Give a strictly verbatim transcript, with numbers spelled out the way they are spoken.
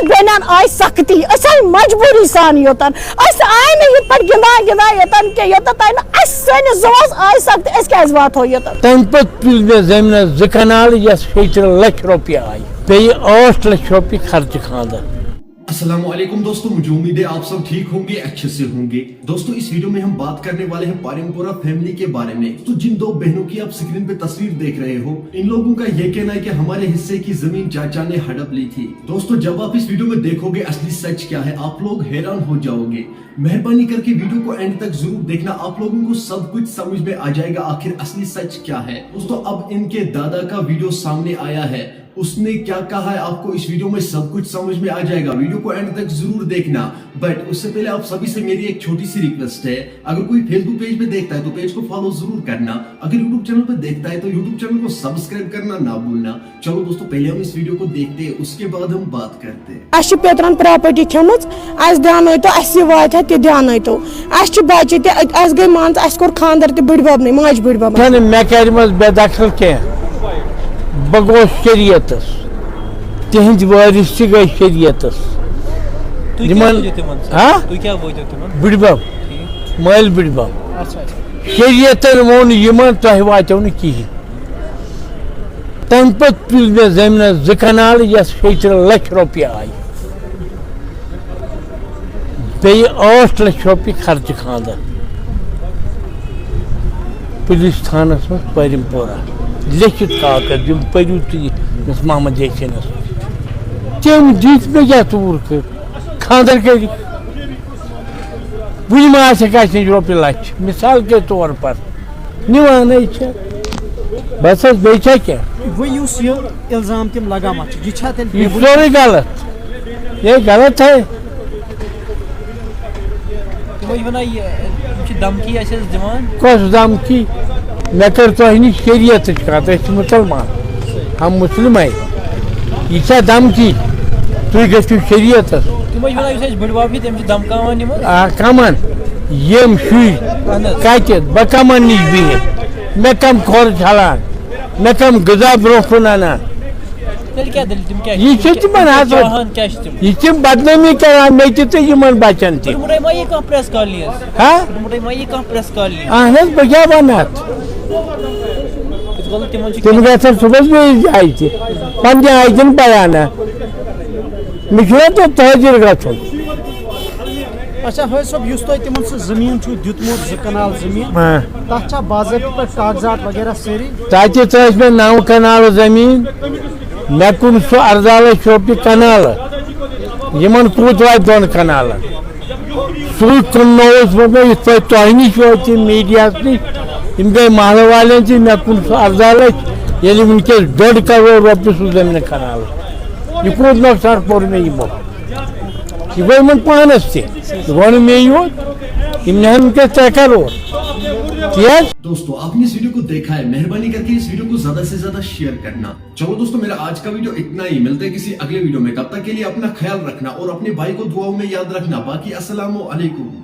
بیٚنٮ۪ن آیہِ سختی، أسۍ آیہِ مجبوٗری سان یوٚتَن۔ أسۍ آیہِ نہٕ یِتھ پٲٹھۍ گِنٛدان گِنٛدان یوٚتَن کینٛہہ، یوٚتَن تۄہہِ نہٕ اَسہِ سٲنِس زُوَس آیہِ سختی، أسۍ کیٛازِ واتہو یوٚتَن؟ تَمہِ پَتہٕ تُلۍ مےٚ زٔمیٖنَس زٕ کنال، یَس شیٚیہِ تٕرٛہ لَچھ رۄپیہِ آیہِ، بیٚیہِ ٲٹھ لَچھ رۄپیہِ خرچہٕ خانٛدر۔ السلام علیکم دوستو، مجھے امید ہے آپ سب ٹھیک ہوں گے، اچھے سے ہوں گے۔ دوستو، اس ویڈیو میں ہم بات کرنے والے ہیں پارمپورہ فیملی کے بارے میں۔ تو جن دو بہنوں کی آپ سکرین پہ تصویر دیکھ رہے ہو، ان لوگوں کا یہ کہنا ہے کہ ہمارے حصے کی زمین چاچا نے ہڑپ لی تھی۔ دوستو، جب آپ اس ویڈیو میں دیکھو گے اصلی سچ کیا ہے، آپ لوگ حیران ہو جاؤ گے۔ مہربانی کر کے ویڈیو کو اینڈ تک ضرور دیکھنا، آپ لوگوں کو سب کچھ سمجھ میں آ جائے گا آخر اصلی سچ کیا ہے۔ دوستو، اب ان کے دادا کا ویڈیو سامنے آیا ہے، اس نے کیا کہا ہے آپ کو اس ویڈیو میں سب کچھ سمجھ میں آ جائے گا۔ ویڈیو کو اینڈ تک ضرور دیکھنا، بٹ اس سے پہلے آپ سبھی سے میری ایک چھوٹی سی ریکویسٹ ہے، اگر کوئی فیس بک پیج پہ دیکھتا ہے تو پیج کو فالو ضرور کرنا، اگر یوٹیوب چینل پہ دیکھتا ہے تو یوٹیوب چینل کو سبسکرائب کرنا نہ بھولنا۔ چلو دوستو، پہلے ہم اس ویڈیو کو دیکھتے ہیں، اس کے بعد ہم بات کرتے ہیں۔ اَسہِ چھِ پیٚترَن پراپرٹی کھیٚمٕژ، اَسہِ دیٛانٲیتو، اَسہِ یہِ واتہِ ہا تہِ دیٛانٲیتو۔ اَسہِ چھِ بَچہِ تہِ، اَسہِ گٔے، مان ژٕ، اَسہِ کوٚر خانٛدر تہِ بٕڈبَبنٕے، ماجہِ بٕڈبَبَن۔ چھَنہٕ مےٚ کَرِمَژ بے دخل کینٛہہ۔ بہٕ گوٚوُس شریعتَس، تِہِنٛدۍ وٲرِث تہِ گٔے شریعتَس۔ تُہۍ کیٛاہ یِمَن، وٲتِو تِمَن سۭتۍ؟ ہا؟ تُہۍ کیٛاہ وٲتِو تِمَن؟ بٕڈبَب، ٹھیٖک۔ مٲلۍ بٕڈبَب۔ اچھا، اچھا۔ شریعتَن ووٚن یِمَن، تۄہہِ واتیو نہٕ کِہیٖنۍ۔ تَمہِ پَتہٕ تُلۍ مےٚ زٔمیٖنَس زٕ کنال، یَس شیٚیہِ تٕرٛہ لَچھ رۄپیہِ آیہِ۔ بیٚیہِ ٲٹھ لَچھ رۄپیہِ خرچہٕ خانٛدر۔ پُلیٖس تھانَس منٛز پٔرِم پورہ۔ لیٚکھِتھ کاکد، یِم پٔرِو تُہۍ أمِس محمد یاسیٖنَس۔ تٔمۍ دِتۍ مےٚ یَتھ اوٗر کٔرۍ۔ خانٛدر کٔرِتھ۔ وُنہِ ما آسٮ۪کھ اَسہِ نِش رۄپیہِ لَچھ، مِثال کے طور پر۔ نِوانَے چھِ۔ بس حظ، بیٚیہِ چھا کینٛہہ؟ وۄنۍ یُس یہِ الزام تِم لگاوان چھِ، یہِ چھا تیٚلہِ یہِ چھُ سورُے غلط۔ یہِ غلط ہے۔ تِمو چھِ وَنان، یہِ، یِم چھِ دھمکی اَسہِ حظ دِوان۔ کۄس دھمکی؟ مےٚ کٔر تۄہہِ نِش شریعتٕچ کَتھ، أسۍ چھِ مُسلمان، ہم مسلم ہے۔ یہِ چھا دھمکی؟ تُہۍ گٔژھِو شریعتَس۔ تِمو چھِ وَنان، یُس اَسہِ بٕڈبَب چھِ، تٔمۍ چھِ دھمکاوان یِمَن۔ آ، کَمَن؟ یِم شُرۍ۔ اَہَن حظ۔ کَتہِ؟ بہٕ کَمَن نِش بِہِتھ؟ مےٚ کَم کھۄر چھَلان؟ مےٚ کَم غذا برونٛہہ کُن اَنان؟ تیٚلہِ کیٛاہ دٔلیٖل؟ تِم کیٛاہ، یہِ چھِ تِم کیٛاہ، تِمَن تِم حضرت۔ چاہان کیٛاہ چھِ تِم؟ یہِ چھِ تِم بدنٲمی کران مےٚ تہِ تہٕ یِمَن بَچَن تہِ۔ پھٕٹمُتَے ما یی کانٛہہ پریس کالنی حظ؟ ہا؟ پھٕٹمُتَے ما یی کانٛہہ پریس کالنی؟ اَہَن حظ، بہٕ کیٛاہ وَنہٕ اَتھ؟ یِتھ کٔنۍ تِمَن چھِ تِم گژھن صُبحَس بیٚیِس جایہِ تہِ، پنٛنہِ آیہِ دِنۍ بیانہ۔ مےٚ چھُنہ تۄہہِ تٲجِر گژھُن؟ اچھا، حٲج صٲب، یُس تۄہہِ تِمَن سُہ زٔمیٖن چھُو دیُتمُت، زٕ کنال زٔمیٖن، ہاں۔ تَتھ چھا باضٲبطہٕ پٲٹھۍ کاغذات وغیرہ سٲری؟ تَتہِ تہِ ٲسۍ مےٚ نَو کنالہٕ زٔمیٖن، مےٚ کُن سُہ اَرداہ لَچھ رۄپیہِ کنالہٕ، یِمَن کوٗت واتہِ دۄن کنالَن؟ سُے کٕننووُس بہٕ مےٚ یِتھ پٲٹھۍ تۄہہِ نِش وٲتۍ یِم میٖڈیاہَس نِش، یِم گٔے محلہٕ والٮ۪ن تہِ، مےٚ کُن سُہ اَرداہ لَچھ، ییٚلہِ وٕنکیٚس ڈۄڈ کَرور رۄپیہِ سُہ زٔمیٖن کنالہٕ۔ یہِ کوٗت نۄقصان کوٚر مےٚ یِمو؟ یہِ گوٚو یِمَن پانَس تہِ، یہِ گوٚو نہٕ مے یوت، یِم نِہَن وٕنکیٚس ترٛےٚ کَرور۔ تی حظ۔ دوستو، آپ نے اس ویڈیو کو دیکھا ہے، مہربانی کر کے اس ویڈیو کو زیادہ سے زیادہ شیئر کرنا۔ چلو دوستو، میرا آج کا ویڈیو اتنا ہی، ملتے ہیں کسی اگلے ویڈیو میں، تب تک کے لیے اپنا خیال رکھنا اور اپنے بھائی کو دعاؤں میں یاد رکھنا۔ باقی السلام علیکم۔